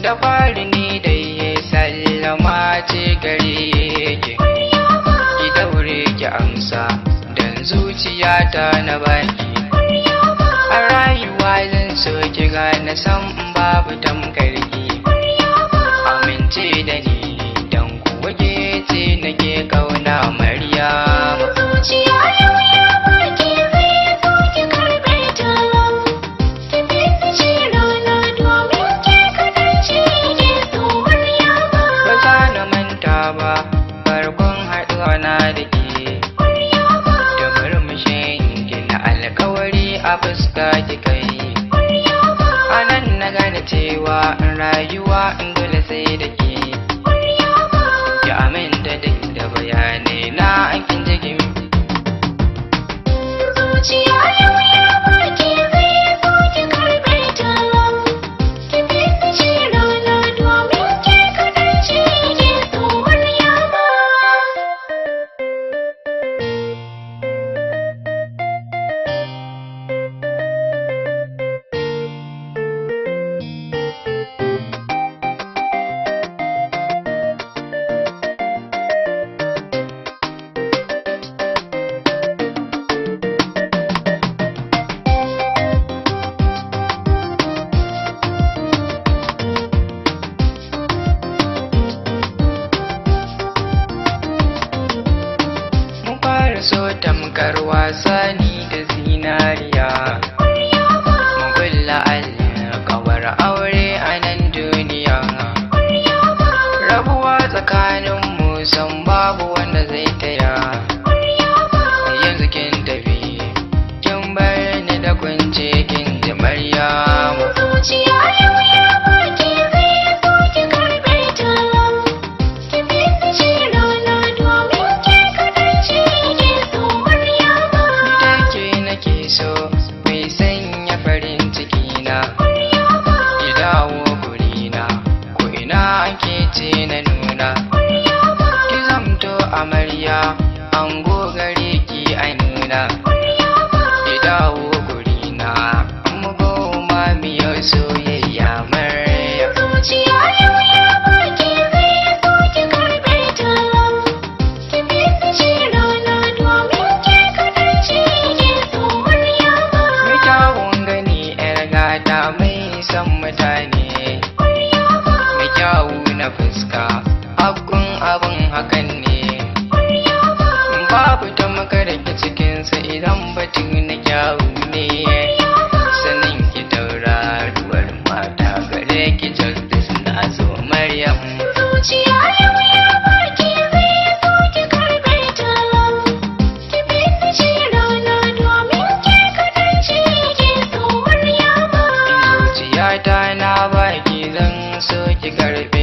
Da fari ni dai sallama ce gare ki, ki daure ki amsa dan zuciyata na baki. A rayuwa zan so ki gane san babu tamkarki. Amince da ni dan kuwa ke ce nake kauna Maryama. Zuciya yau ya baki zai so ki karɓe ta. Ki bi ce rana domin ke kaɗai ce ke so Maryama. Ba za na manta ba farkon haɗuwa na da ke, da murmushin ki na alkawari a fuska kika yi. A nan na gane cewa rayuwa dole sai da ke. Ki aminta duk da bayanai na kin jikin. Zuciya yau ya baki zai so ki karɓe ta. Ki bi ce rana domin ke kaɗai ce ke so Maryama. Mun fara so tamkar wasa ni da zinariya. Mun kulla alƙawar aure a nan duniya. Rabuwa tsakaninmu san babu wanda zai taya. Yanzu kin tafi, kin bar ni da kunce kin ji Maryamu. Zuciya yau ya baki zai so ki karɓe ta. Ki bi ce rana domin ke kaɗai ce ke so Maryama. Ni da ke nake so, mai sanya farin ciki na. Ki dawo gurina, ko ina ake ce na nuna. Ki zamto amarya, ango gare ki a nuna. Ki dawo gurina, mu goma miyo soyayya Maryam. Zuciya yau ya baki zai so ki karɓe ta. Ki bi ce rana domin ke kaɗai ce ke so Maryama. Mai kyawun gani 'yar gata mai son mutane. Mai kyawu na fuska, hakkun abin hakan ne. Babu tamkar ki cikinsa idan batun na kyawu ne. Sanin ki tauraruwar mata gare ki justice na zo Maryam. Zuciya yau ya baki zai so ki karɓe ta. Ki bi ce rana domin ke kaɗai ce ke so Maryama. Zuciyata na baki zan so ki karɓe.